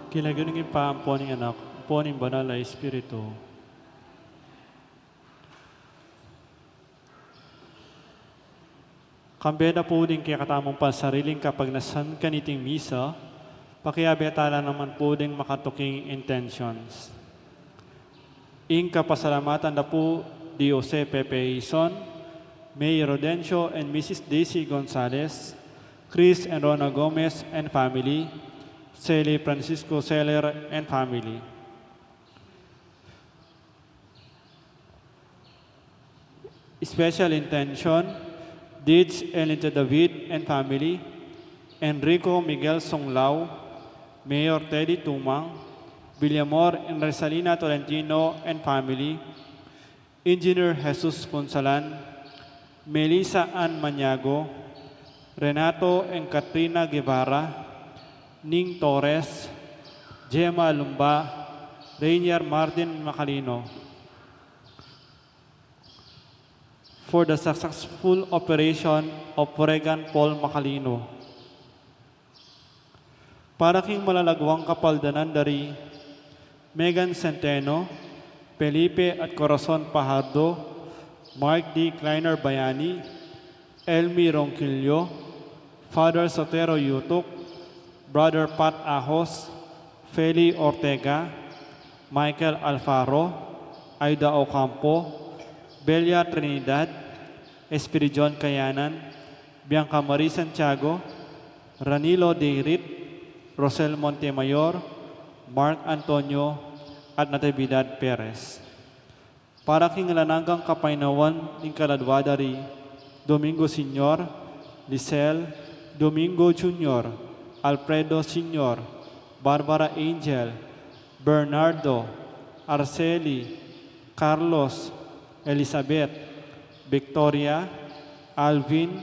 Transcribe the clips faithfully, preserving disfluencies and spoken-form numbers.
King lagyu ning Ibpa, ampo ning Anak, ampo ning Banal a Espiritu. Kambe da pu ding kekatamung pansariling kapagnasan kaniting misa, pakiabe tala naman pu ding makatuking intentions. Ing kapasalamatan da pu di Jose Pepe Hizon, May Rodencio and Missus Daisy Gonzalez, Chris and Rona Gomez and family, Sally Francisco Seller and family. Special intention, Deeds Elita David and family, Enrico Miguel Songlao, Mayor Teddy Tumang, Villamor and Resalina Tolentino and family, Engineer Jesus Punsalan, Melissa Ann Maniago, Renato and Katrina Guevara, Ning Torres, Gemma Lumba, Rainier Martin Macalino. For the successful operation of Regan Paul Macalino. Para king malalaguang kapaldanan da ri Megan Centeno, Felipe at Corazon Pajardo, Mark D. Kleiner Bayani, Elmi Ronquillo, Father Sotero Yutuk, Brother Pat Ahos, Feli Ortega, Michael Alfaro, Aida Ocampo, Belia Trinidad, Espiridion Kayanan, Bianca Marie Santiago, Ranilo Deirit, Rosel Montemayor, Mark Antonio, at Natividad Perez. Para king alang anggang kapaynawan ning kaladua da ri Domingo Senior, Lisel, Domingo Junior, Alfredo Senior, Barbara Angel, Bernardo, Arceli, Carlos, Elizabeth, Victoria, Alvin,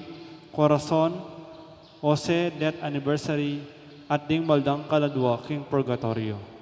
Corazon, Jose death anniversary, at ding maldang kaladua king purgatoryo.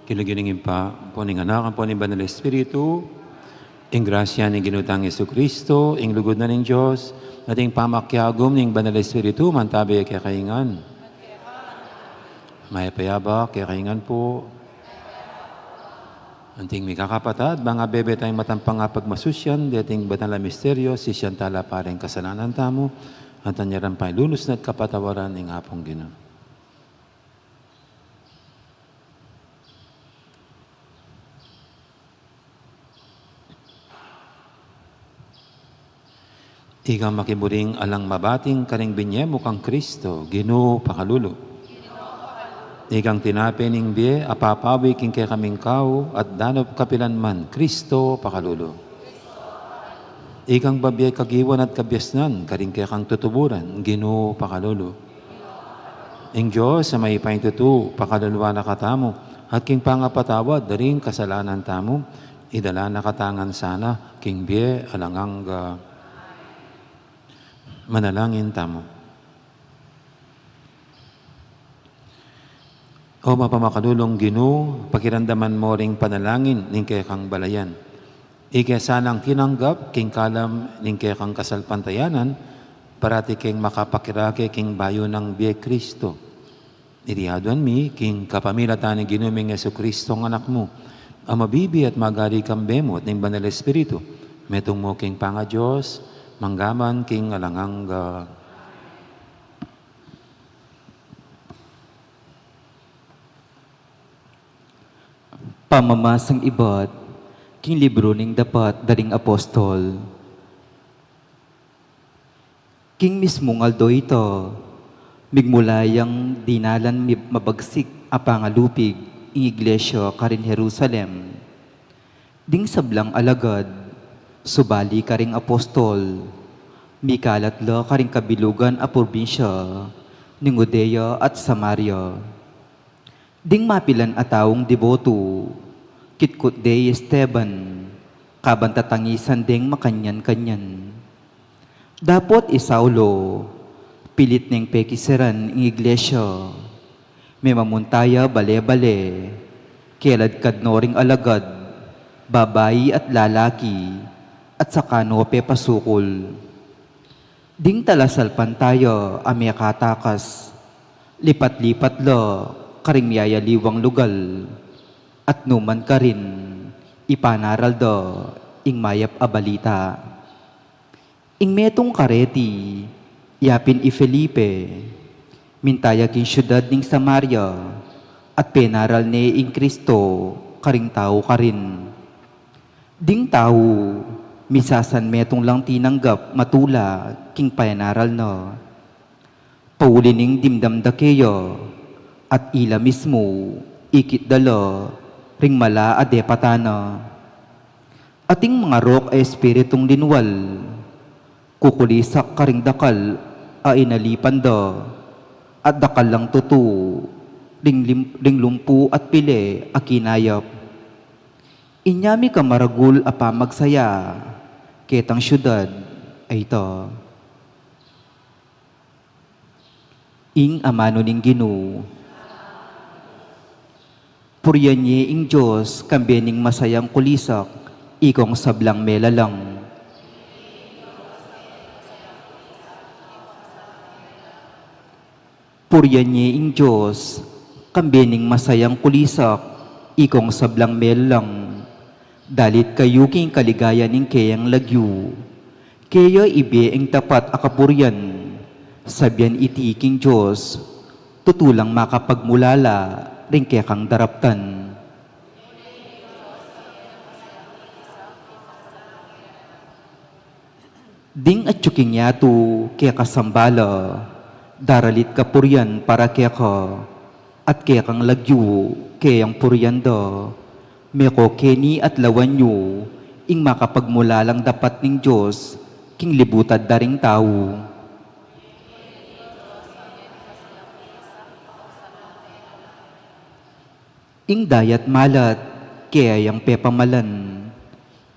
King lagyu ning Ibpa, ampo ning Anak, ampo ning Banal Espiritu, ing grasya ning Ginu tang Jesucristo, ing lugud na ning Dios, at ing pamakiagum ning Banal Espiritu, mantabi kekayu ngan. Mayap a abak kekayu ngan pu. Anting mikakapatad, bang bebe tayung matampang a pagmasusyan deting banal a misteryo, sisian tala pa ring kasalanan tamu, at anya ran pa ing lunus na at kapatawaran ning Apung Ginu. Ikang makiburing alang mabating karing binye mu kang Kristo, Ginu, pakalulu. Ikang tinape ning bie a papawi king kekaming kau at danup kapilan man, Kristo, pakalulu. Ikang babie kagiwan at kabiasnan karing kekang tutuburan, Ginu, pakalulu. Ing Dios a mayupayang tutu, pakaluluan na katamu, at king pangapatawad da ring kasalanan tamu, idala na katamu ngan sana king bie alang angga. Manalangin tamu. O mapamakalulung Ginu, pakiramdaman mu ring panalangin ning kekang balayan. Ika sanang tinanggap king kalam ning kekang kasalpantayanan, parati keng makapakirake king bayu nang bie Kristo. Iti aduan mi king kapamilatan ning Ginu ming Jesucristo, a Anak mu, a mabibie at magari kambe mu at ning Banal Espiritu, metung mu king pangaDios, mangga man king alang angga. Pamamasang ibat king libru ning Dapat da ring Apostol. King mismung aldo ita, migmula yang dinalan mi-, mabagsik a pangalupig ing iglesia karin Jerusalem. Ding sablang alagad, subali karing apostol, mikalat la karing kabilugan a probinsya ning Judea at Samaria. Ding mapilan a taung deboto, kitkut de i Esteban, kabang tatangisan deng makanyan-kanyan. Dapot i Saulo, pilit neng pekisiran ing iglesia. Memamunta ya bale-bale, keladkad no ring alagad, babai at lalaki, at saka no pepasukul. Ding talasalpantaya a mekatakas, lipat-lipat la karing miyayaliwang lugal, at numan karin ipanaral da ing mayap a balita. Ing metung kareti, ya pin i Felipe, minta ya king siudad ning Samaria, at penaral ne ing Kristo karing tau karin. Ding tau, misasan metung lang tinanggap matula king penaral na. Pauli ning dimdam da keya, at ila mismu ikit da la ring mala a depatan na. Ating mangarok a espiritung linwal, kukulisak karing dakal a inalipan da, at dakal lang tutu ring lim-, ring lumpu at pile a kinayap. Inya mika maragul a pamagsaya ketang siudad a ita. Ing amanu ning Ginu. Purian ye ing Dios, kambe ning masayang kulisak, ikong sablang melalang. Purian ye ing Dios, kambe ning masayang kulisak, ikong sablang melalang. Dalit kayu king kaligayan ning keyang lagyu. Keya ibie ing tapat a kapurian, sabian iti king Dios, tutu lang makapagmulala ring kekang daraptan. Ding atyu king yatu keka sambala, daralit kapurian para keka, at kekang lagyu keyang purian da. Meko keni at lawan yu ing makapagmulalang dapat ning Dios king libutan da ring tau. Ing dayat malat keyang pepamalan,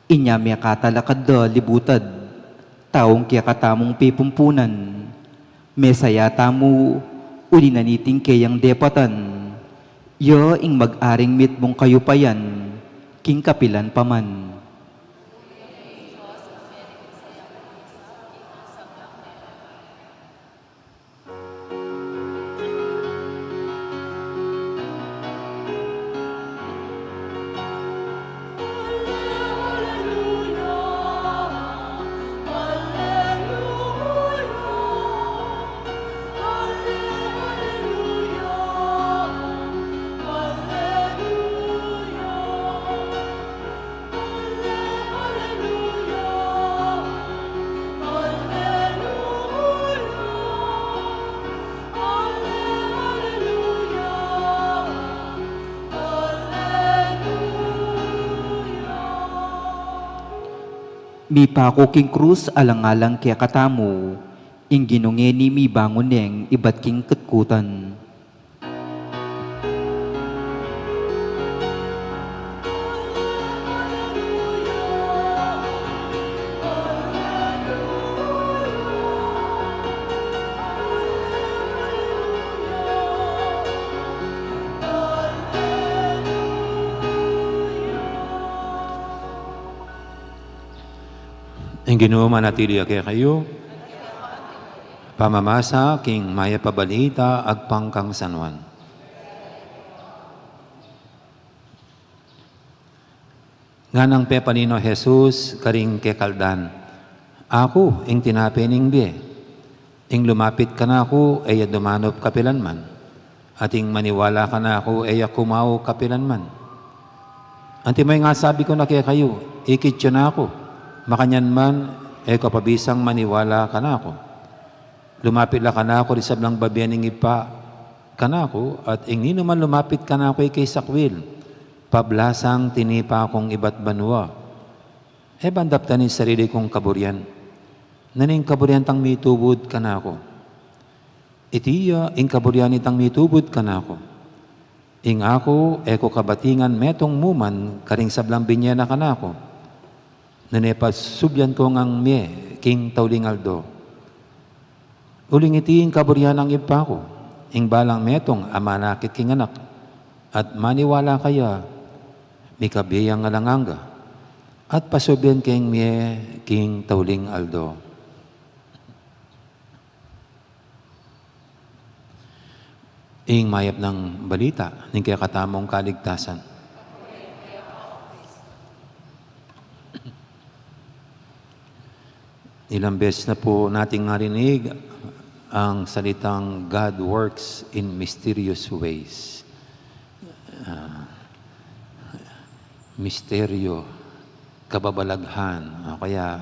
inya mekatalakad da libutan, taung kekatamung pepumpunan. Mesaya tamu uli na niting keyang depatan, Ya ing mag-aring mitmung kayupayan, king kapilan pa man. Mipaku king krus alang-alang kekatamu, ing Ginu ngeni mibangun neng ibat king kutkutan. Ing Ginu manatili ya kekayu. Pamamasa king Mayap a Balita agpang kang San Juan. Nganang pepalinong Jesus karing kekaldan, "Aku ing tinape ning bie. Ing lumapit kanaku, e ya dumanup kapilan man. At ing maniwala kanaku, e ya kumau kapilan man. Antimo ing asabi ku na kekayu, ikit yu naku, makanyan man, e ko pa bisang maniwala kanaku. Lumapit la kanaku ding sablang babie ning Ibpa kanaku, at ing ninuman lumapit kanaku ikasakwil, pablasang tinipa kung ibat banua. E ban daptan ing sarili kung kaburian, nune ing kaburian dang mitubud kanaku. Iti ya ing kaburian dang mitubud kanaku, ing aku e ku kabatingan metung mu man karing sablang binye na kanaku, nune pasubyan ku ngang mie king tauling aldo. Uling iti ing kaburian ning Ibpa ku, ing balang metung a manakit king Anak at maniwala kaya, mikabie yang alang angga, at pasubyan keng mie king tauling aldo." Ing Mayap a Balita ning kekatamung kaligtasan. Ilang beses na po nating narinig ang salitang "God works in mysterious ways." Ah, misteryo, kababalaghan, o kaya,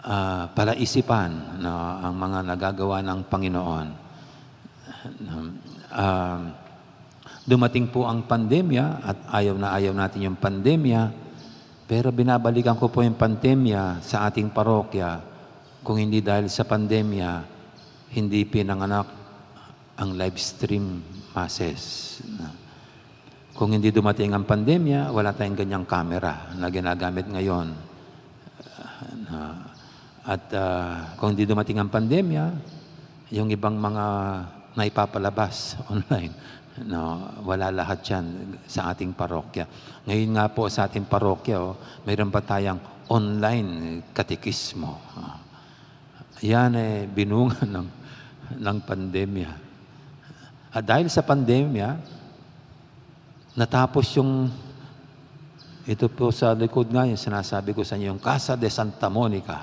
ah, palaisipan, no, ang mga nagagawa ng Panginoon. Um, dumating po ang pandemya at ayaw na ayaw natin yung pandemya, pero binabalikan ko po yung pandemya sa ating parokya. Kung hindi dahil sa pandemya, hindi pinanganak ang live stream masses. Kung hindi dumating ang pandemya, wala tayong ganyang camera na ginagamit ngayon. Na, at, ah, kung hindi dumating ang pandemya, yung ibang mga naipapalabas online, no, wala lahat yan sa ating parokya. Ngayon nga po sa ating parokya, oh, mayroon pa tayong online katekismo. Ah, yan, eh, binunga ng, ng pandemya. At dahil sa pandemya, natapos yung, ito po sa likod nga, yung sinasabi ko sa inyo, yung Casa de Santa Monica.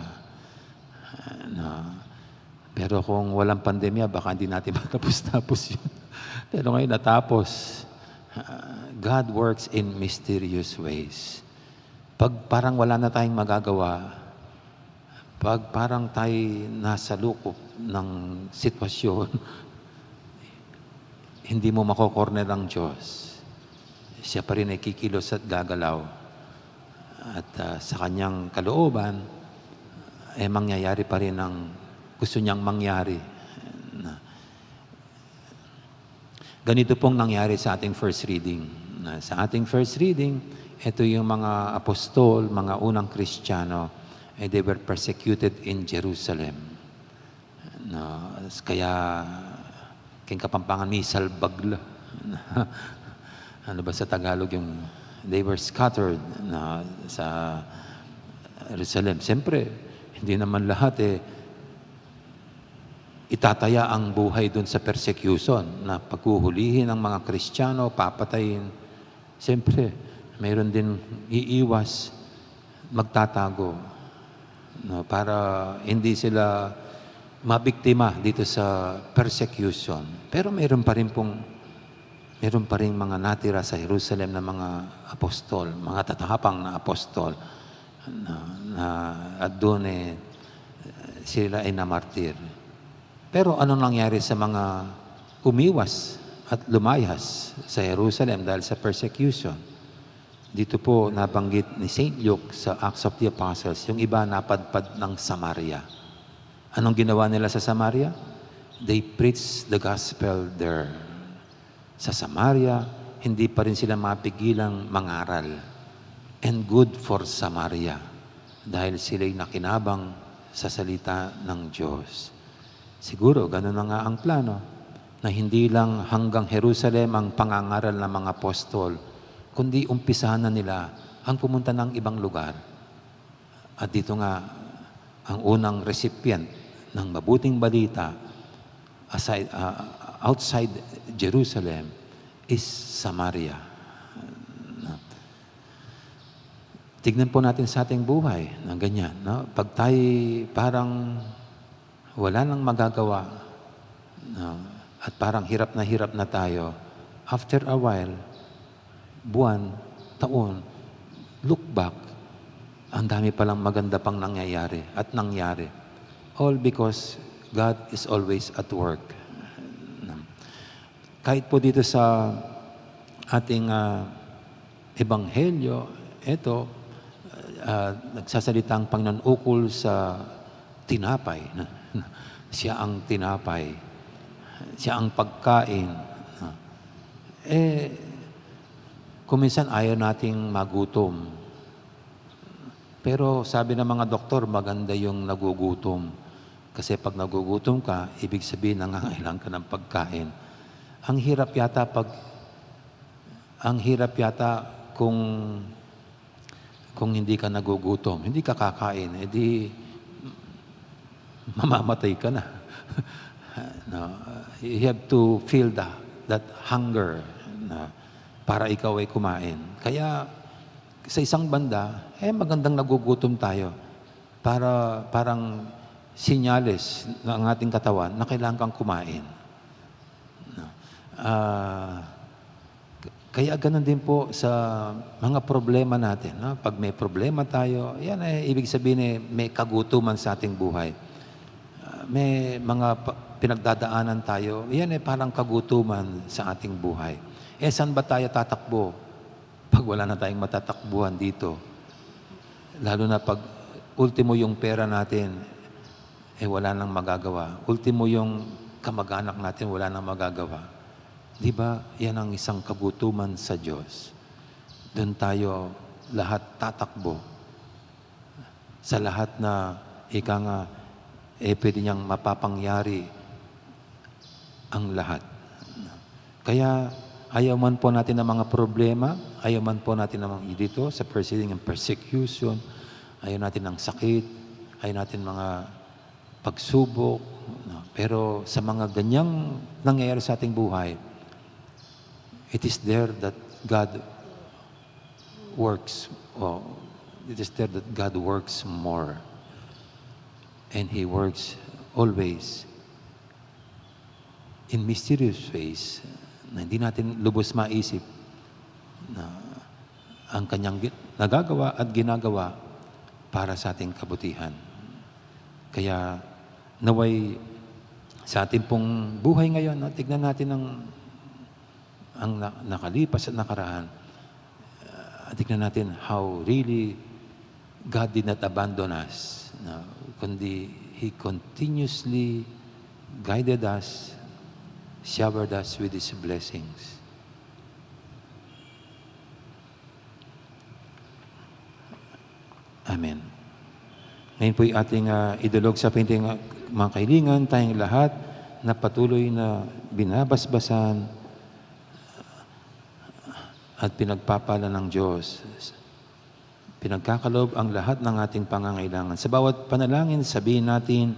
Na, pero kung walang pandemya, baka hindi natin matapos-tapos yun. Pero ngayon, natapos. Ah, God works in mysterious ways. Pag parang wala na tayong magagawa, pag parang tayo nasa lukop ng sitwasyon, hindi mo makokorner ang Diyos. Siya pa rin ay kikilos at gagalaw. At, ah, sa kanyang kalooban, eh, mangyayari pa rin ang gusto niyang mangyari. Na, ganito pong nangyari sa ating first reading. Na, sa ating first reading, ito yung mga apostol, mga unang Kristiyano, eh, they were persecuted in Jerusalem. Na, kaya, king Kapampangan, misalbag la. Ano ba sa Tagalog yung they were scattered na sa Jerusalem? Siyempre, hindi naman lahat eh itataya ang buhay dun sa persecution na paghuhulihin ang mga Kristiyano, papatayin. Siyempre, mayroon din iiwas, magtatago, no, para hindi sila mabiktima dito sa persecution. Pero mayroon pa rin pong, mayroon pa rin mga natira sa Jerusalem na mga apostol, mga tatapang na apostol na, na at doon eh, sila ay namartir. Pero ano nangyari sa mga umiwas at lumayas sa Jerusalem dahil sa persecution? Dito po nabanggit ni Saint Luke sa Acts of the Apostles, yung iba napadpad ng Samaria. Anong ginawa nila sa Samaria? They preached the gospel there. Sa Samaria, hindi pa rin sila mapigilang mangaral. And good for Samaria, dahil sila'y nakinabang sa salita ng Diyos. Siguro, ganun na nga ang plano, na hindi lang hanggang Jerusalem ang pangangaral ng mga apostol, kundi umpisahan na nila ang pumunta ng ibang lugar. At dito nga, ang unang recipient ng mabuting balita aside, ah, outside Jerusalem is Samaria. Tignan po natin sa ating buhay na ganyan, no? Pag tayo parang wala nang magagawa, no? At parang hirap na hirap na tayo, after a while, buwan, taon, look back, ang dami palang maganda pang nangyayari at nangyari. All because God is always at work. Kahit po dito sa ating, ah, ebanghelyo, eto, ah, nagsasalita ang Panginoon ukol sa tinapay. Siya ang tinapay. Siya ang pagkain. Eh, kung minsan ayaw nating magutom. Pero sabi ng mga doktor, maganda yung nagugutom. Kasi pag nagugutom ka, ibig sabihin nangangailangan ka ng pagkain. Ang hirap yata pag, ang hirap yata kung, kung hindi ka nagugutom, hindi ka kakain, edi mamamatay ka na. No, you have to feel the, that hunger na para ikaw ay kumain. Kaya sa isang banda, eh, magandang nagugutom tayo para, parang sinyales ng ating katawan na kailangan kang kumain. No? Ah, k-, kaya ganun din po sa mga problema natin, no? Pag may problema tayo, yan ay ibig sabihin eh, may kagutuman sa ating buhay. Ah, may mga pa-, pinagdadaanan tayo, yan ay parang kagutuman sa ating buhay. Eh, saan ba tayo tatakbo pag wala na tayong matatakbuhan dito? Lalo na pag ultimo yung pera natin, eh, wala nang magagawa. Ultimo yung kamag-anak natin, wala nang magagawa. Di ba, yan ang isang kagutuman sa Diyos. Doon tayo lahat tatakbo. Sa lahat na, ika nga, eh, pwede niyang mapapangyari ang lahat. Kaya, ayaw man po natin ng mga problema, ayaw man po natin ng mga dito sa persecution, persecution, ayaw natin ng sakit, ayaw natin mga pagsubok, no? Pero sa mga ganyang nangyayari sa ating buhay, it is there that God works, oh, it is there that God works more. And He works always in mysterious ways na hindi natin lubos maisip na ang kanyang gi-, nagagawa at ginagawa para sa ating kabutihan. Kaya naway sa ating pong buhay ngayon, no, tignan natin ang, ang na-, nakalipas at nakaraan. Ah, tignan natin how really God did not abandon us, no, kundi He continuously guided us, showered us with His blessings. Amen. Ngayon po'y ating, ah, idulog sa pinting, ah, mga kailingan, tayong lahat na patuloy na binabasbasan at pinagpapala ng Diyos. Pinagkakaloob ang lahat ng ating pangangailangan. Sa bawat panalangin, sabihin natin,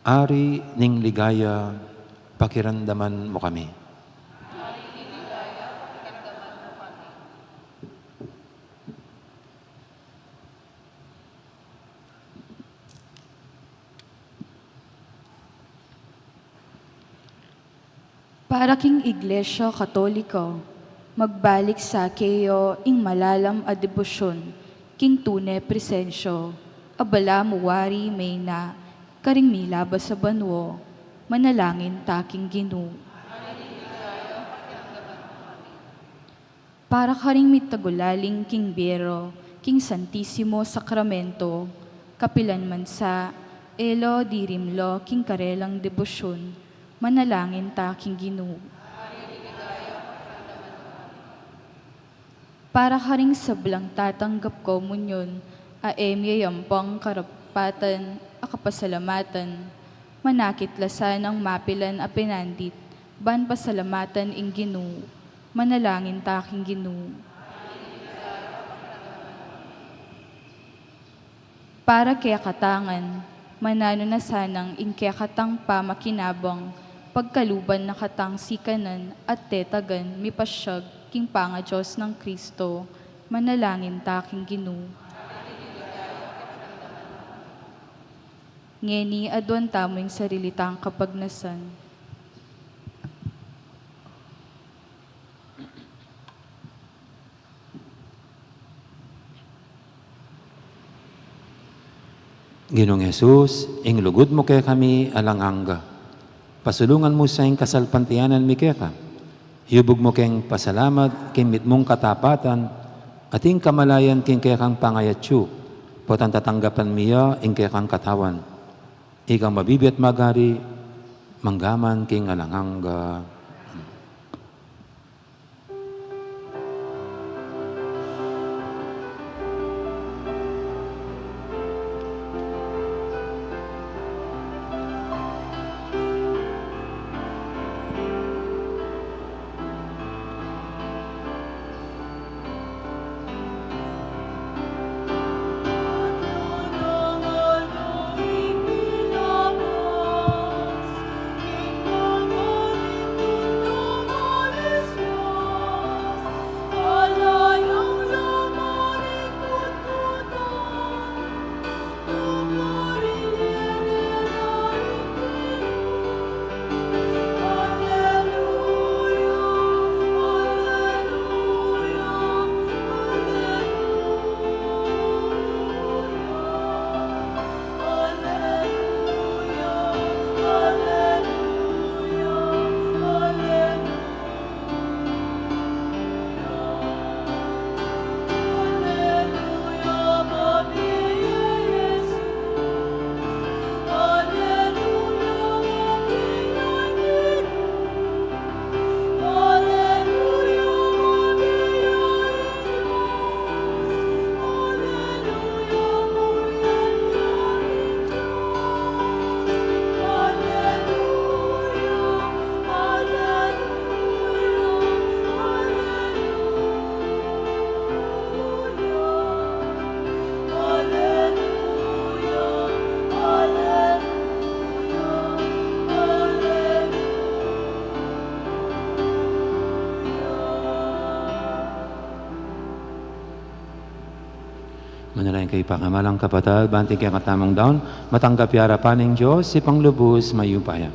"Ari ning ligaya, pakiramdaman mo kami." Para king Iglesia Katoliko, magbalik sa keyo ing malalam a debosyon king tune presensyo a balamu wari mayna karing milabas a banua, manalangin ta king Ginu. Para karing mitagulaling king bero king Santisimo Sakramento, kapilan man sa e lo dirimlo king karelang debosyon, manalangin ta king Ginu. Para karing sablang tatanggap komunyon a e miyayampang karapatan a kapasalamatan, manakit la sanang mapilan a pinandit ban pasalamatan ing Ginu, manalangin ta king Ginu. Para kekatang ngan, mananu na sanang ing kekatang pamakinabang pagkaluban na katang sikanan at tetagan mipasyag king pangaDios nang Kristo, manalangin ta king Ginu. Ngeni aduan tamu ing sarili tang kapagnasan. Ginung Jesus, ing lugud mu kekami alang angga. Pasulungan mu sa ing kasalpantayanan mi keka. Yubug mu keng pasalamat king mitmung katapatan, at ing kamalayan king kekang pangayatsu, potang tatanggapan mi ya ing kekang katawan. Ikang mabibie at magari, mangga man king alang angga. Manalangin kayu pakamalan kung kapatad, ban king kekatamung daun, matanggap ya arapan ning Dios, Ibpang lubus mayupaya.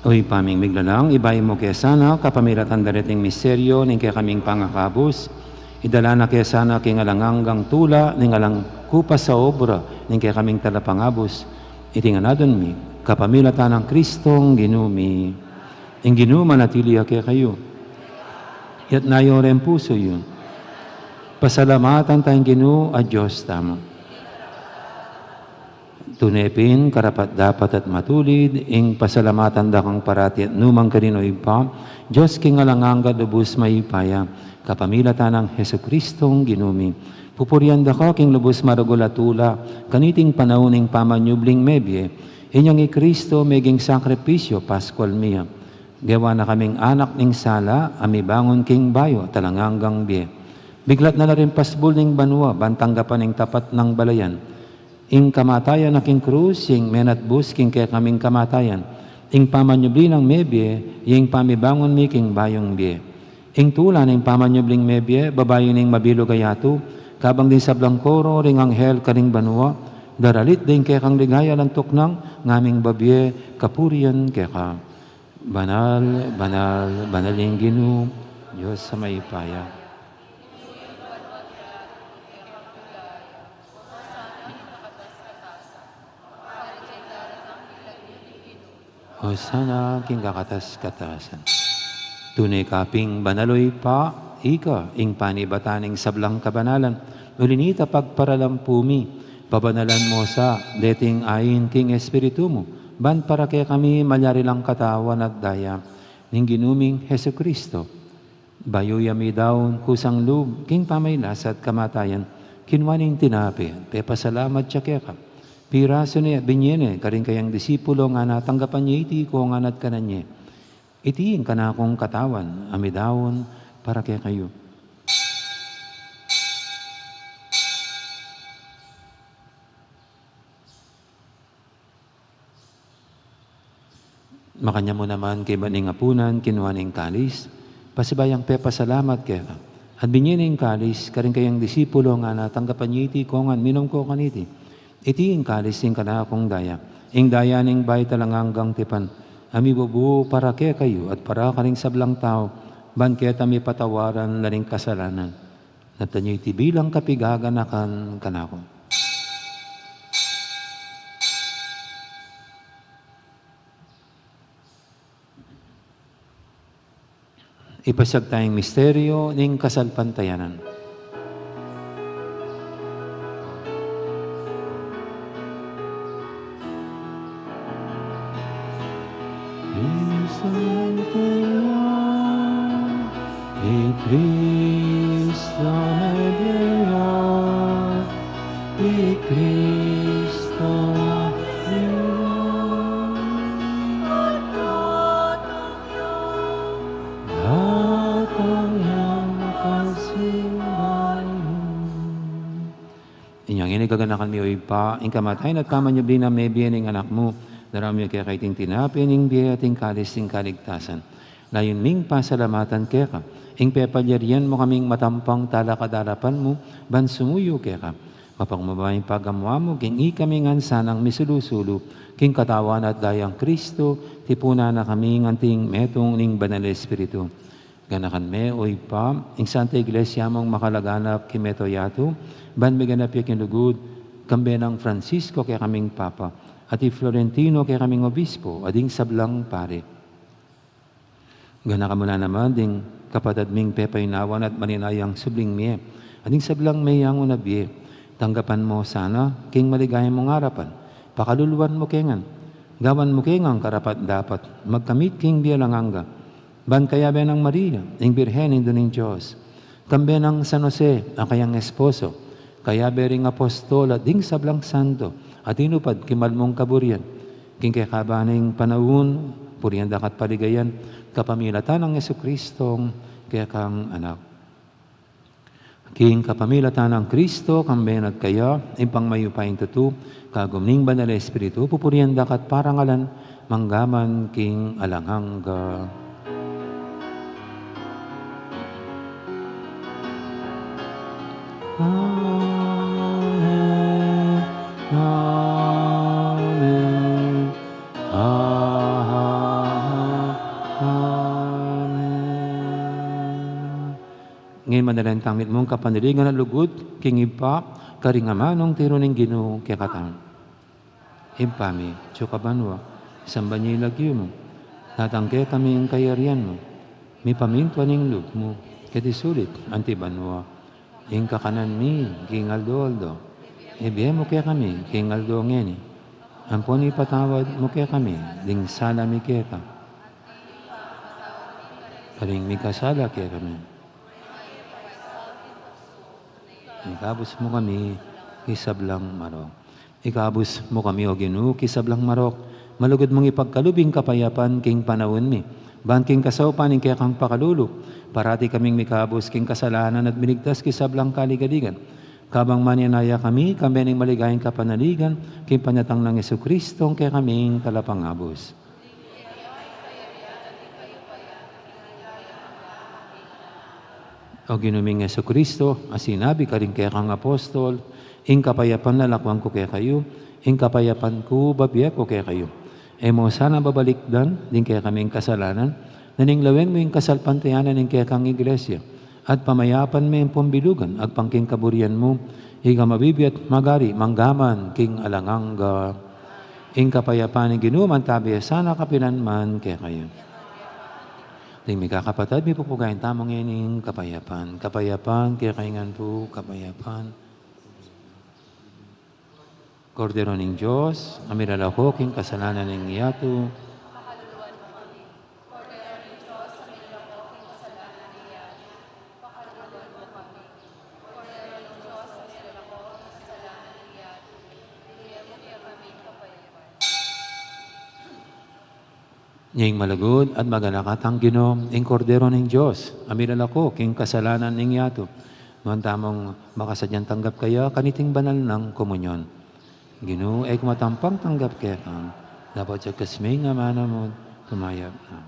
O Ibpa ming miglalang, ibayu mu ke sana kapamilatan dariting misteryo ning kekaming pangakabus, idala na ke sana king alang anggang tula ning alang kupas a obra ning kekaming talapangabus. Iti ngan adwan mi kapamilatan nang Kristong Ginu mi. Ing Ginu manatili ya kekayu. Iyatas yu ring pusu yu. Pasalamatan taya ing Ginu a Dios tamu. Tune pin karapat-dapat at matulid ing pasalamatan da kang parati at nukarin man, O Ibpa, Dios king alang angga, lubus mayupaya, kapamilatan nang Jesucristong Ginu mi. Pupurian da ka king lubus maragul a tula kaniting panaun ning pamanyubling mebie, inyang i Cristo meging sakripisyo paskual mi ya. Gewa na kaming anak ning sala a mibangun king bayu at alang anggang bie. Biglat na la ring pasbul ning banua ban tanggapan ing tapat nang balayan. Ing kamatayan na king krus, ing menatbus king kekaming kamatayan. Ing pamanyubli nang mebie, ing pamibangun mi king bayung bie. Ing tula ning pamanyubling mebie, babayu ning mabilug a yatu, kabang ding sablang koro ring anghel karing banua, daralit ding kekang ligaya, lantuk nang ngaming babie kapurian keka. Banal, banal, banal ing Ginu, Dios a mayupaya. Hosana king kakatas-katasan. Tune ka pin banal, O Ibpa, ika ing panibatan ning sablang kabanalan. Uli na nita pagparalampu mi, pabanalan mu sa deting ain king Espiritu mu, ban para kekami malyari lang katawan at daya ning Ginu ming Jesucristo. Bayu ya midaun kusang lub king pamagkasakit at kamatayan, kinua ne ing tinape, pepasalamat ya keka, pirasu ne, binie ne karing kayang disipulo, ngana, tanggapan ye iti kongan at kanan ye. Iti ing kanakung katawan a midaun para kekayu. Makanyan mu naman kaybat ning apunan, kinua ne ing kalis, pasibayu yang pepasalamat keka, at binie ne ing kalis karing kayang disipulo, ngana, tanggapan ye iti kongan, minum ko kaniti. Iti ing kalis ning kanakung daya, ing daya ning bayu at alang anggang tipan, a mibubu para kekayu at para karing sablang tau, ban keta mipatawaran la ring kasalanan. Daptan ye iti bilang kapaganakan kanaku. Ipasiag taya ing misteryo ning kasalpantayanan. Minsan kaya i Kristo mebie ya, i Kristo mebie ya. Datang yang kasing bayu. Inya ngeni gaganakan mi, O Ibpa, ing kamatayan at pamanyubli nang mebie ning Anak mu. Daraun mi keka iting tinape ning bie at ing kalis ning kaligtasan. Layun ming pasalamatan keka ing pepalyarian mu kaming matampang talakad arapan mu, ban sumuyu keka. Mapagmababang pagamu mu king ikami ngan sanang misulu-sulu king katawan at dayang Kristo, tipunan na kami nganting metung ning Banal a Espiritu. Ganakan me, O Ibpa, ing Santa Iglesia mung makalaganap king mabilug a yatu, ban miganap ya king lugud, kambe nang Francisco kekaming Papa, at i Florentino kekaming Obispo, at ding sablang pari. Ganakan mu la naman ding kapatad ming pepaynawan at malinayang subling mie, at ding sablang meyangu na bie. Tanggapan mu sana king maligaya mung arapan, pakaluluan mu ke ngan, gawan mu ke ngan karapat-dapat magkamit king bie alang angga, ban kayabe nang Maria, ing Birhen Indu ning Dios, kambe nang San Jose a kayang esposo, kayabe ring apostol at ding sablang santo a tinupad king mal mung kaburian, king kekaban ning panaun, purian da ka at paligayan, kapamilatan nang Jesucristong kekang Anak. King kapamilatan nang Kristo, kambe na at kaya, Ibpang mayupayang tutu, kagum ning Banal a Espiritu, pupurian da ka at parangalan, mangga man king alang angga. Amen. Amen. Amen. Ngeni manalangin tang mitmung kapanaligan at lugud king Ibpa, karing amanung tiru ning Ginu kekatang. Ibpa mi, atsu ka banua, misamban ya ing lagyu mu. Datang kekami ing kayarian mu. Mipamintuan ing lub mu, keti sulip anti banua. Ing kakanan mi king aldo-aldo, ibie mu kekami king aldo ngeni. Ampon ipatawad mu kekami ding sala mi keka, karing mikasala kekami. Ikabus mu kami king sablang marok. Ikabus mu kami, O Ginu, king sablang marok. Malugud mung ipagkalub ing kapayapan king panaun mi, ban king kasaupan ning kekang pakalulu, parati kaming mikabus king kasalanan at miligtas king sablang kaligaligan. Kabang manenaya kami, kambe ning maligayang kapanaligan, king panyatang nang Jesucristo, ing kekaming Talapangabus. O Ginu ming Jesucristo, a sinabi karing kekang apostol, ing kapayapan lalakuan ku kekayu, ing kapayapan ku bibie ku kekayu. E mu sana babalikdan ding kekaming kasalanan, nune lawen mu ing kasalpantayanan ning kekang Iglesia, at pamayapan me ampon bilugan agpang king kaburian mu, ika a mabibie at magari mangga man king alang angga. Ing kapayapan ning Ginu mantabi ya sana kapilan man kekayu. Ding mikakapatad, mipupugayan tamu ngening kapayapan. Kapayapan kekayu ngan pu, kapayapan. Kordero ning Dios, a milalako king kasalanan ning yatu. Ing malugud at maganaka tang Ginu, ing Kordero ning Dios, a milalako king kasalanan ning yatu. Nuan tamung makasadyang tanggap kaya kaniting banal nang komunyon. Ginu, e ku matampang tanggap keka, dapot ya kasming amanu mu, tumayap na.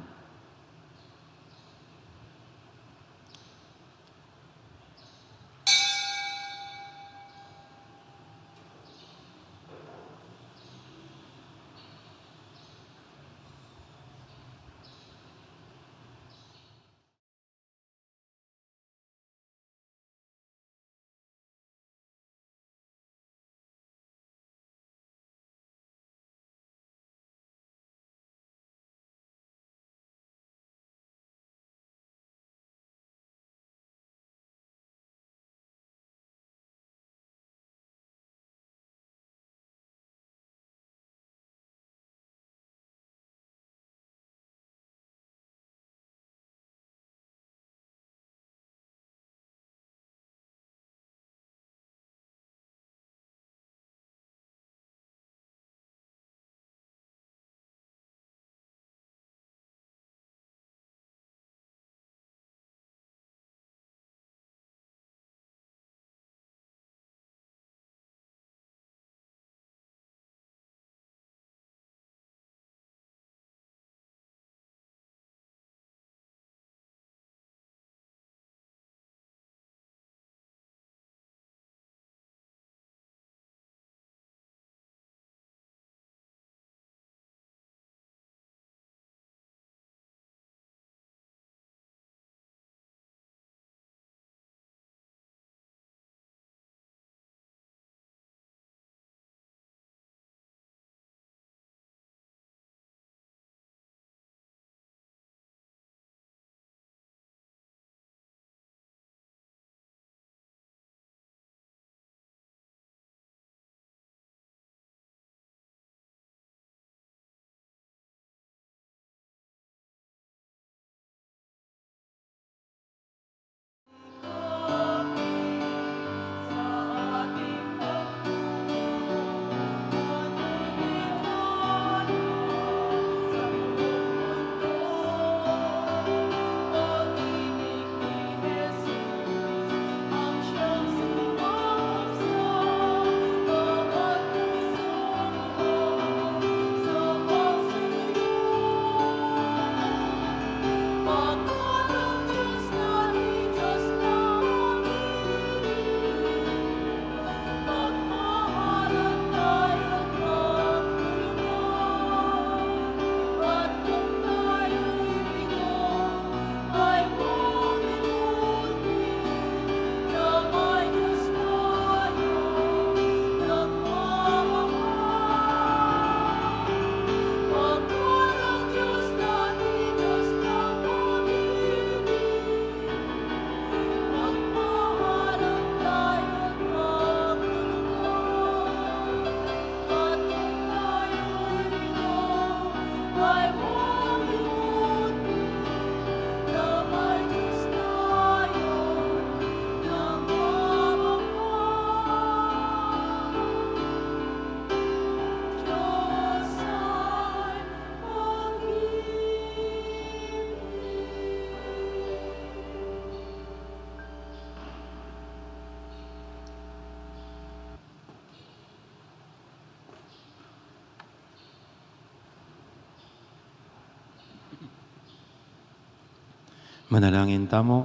Manalangin tamu.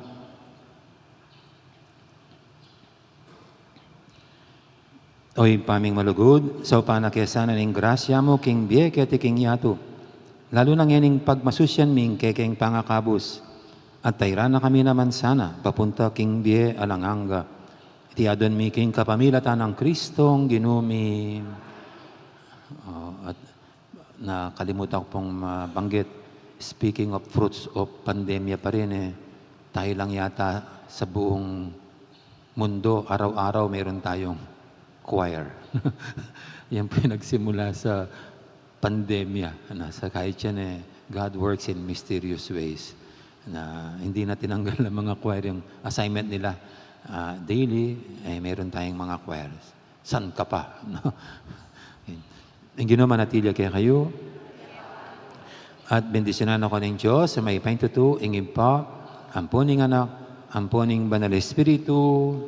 O Ibpa ming malugud, saupan na ke sana ning grasya mu king bie keti king yatu, lalu na ngening pagmasusian mi ing kekeng pangakabus, at tairan na kami naman sana papunta king bie alang angga. Iti adwan mi king kapamilatan nang Kristong Ginu mi. O, at nakalimutan ko pong mabanggit, speaking of fruits of pandemya pa rin, eh, tayo lang yata sa buong mundo, araw-araw meron tayong choir. Yan po yung nagsimula sa pandemya. Ano, sa kahit yan, eh, God works in mysterious ways. Na hindi na tinanggal ng mga choir yung assignment nila. Ah, daily, eh, meron tayong mga choirs. San ka pa? No? Ing Ginu manatili kekayu. At bendisyunan na kayu ning Dios a mayupaya king tutu, ing Ibpa, ampo ning Anak, ampo ning Banal Espiritu.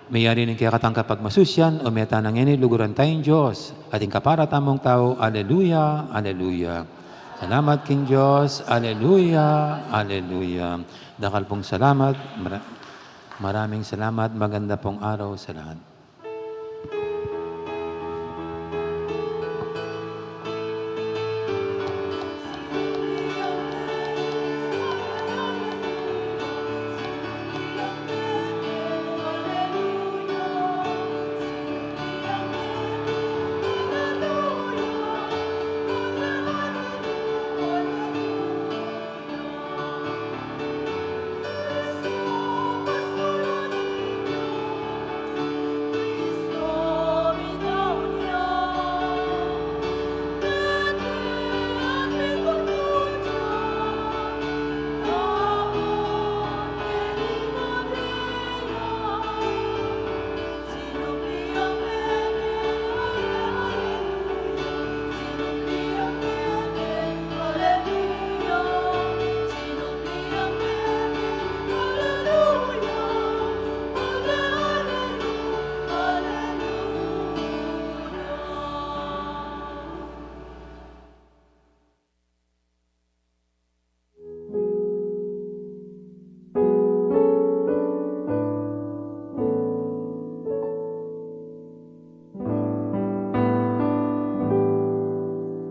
Meyari ning kekatang kapagmasusian, o meta na ngeni luguran taya ing Dios, at ing kapara tamung tau. Aleluya, aleluya. Salamat king Dios. Aleluya, aleluya. Dakal pong salamat. Mara-, maraming salamat. Maganda pong araw sa lahat.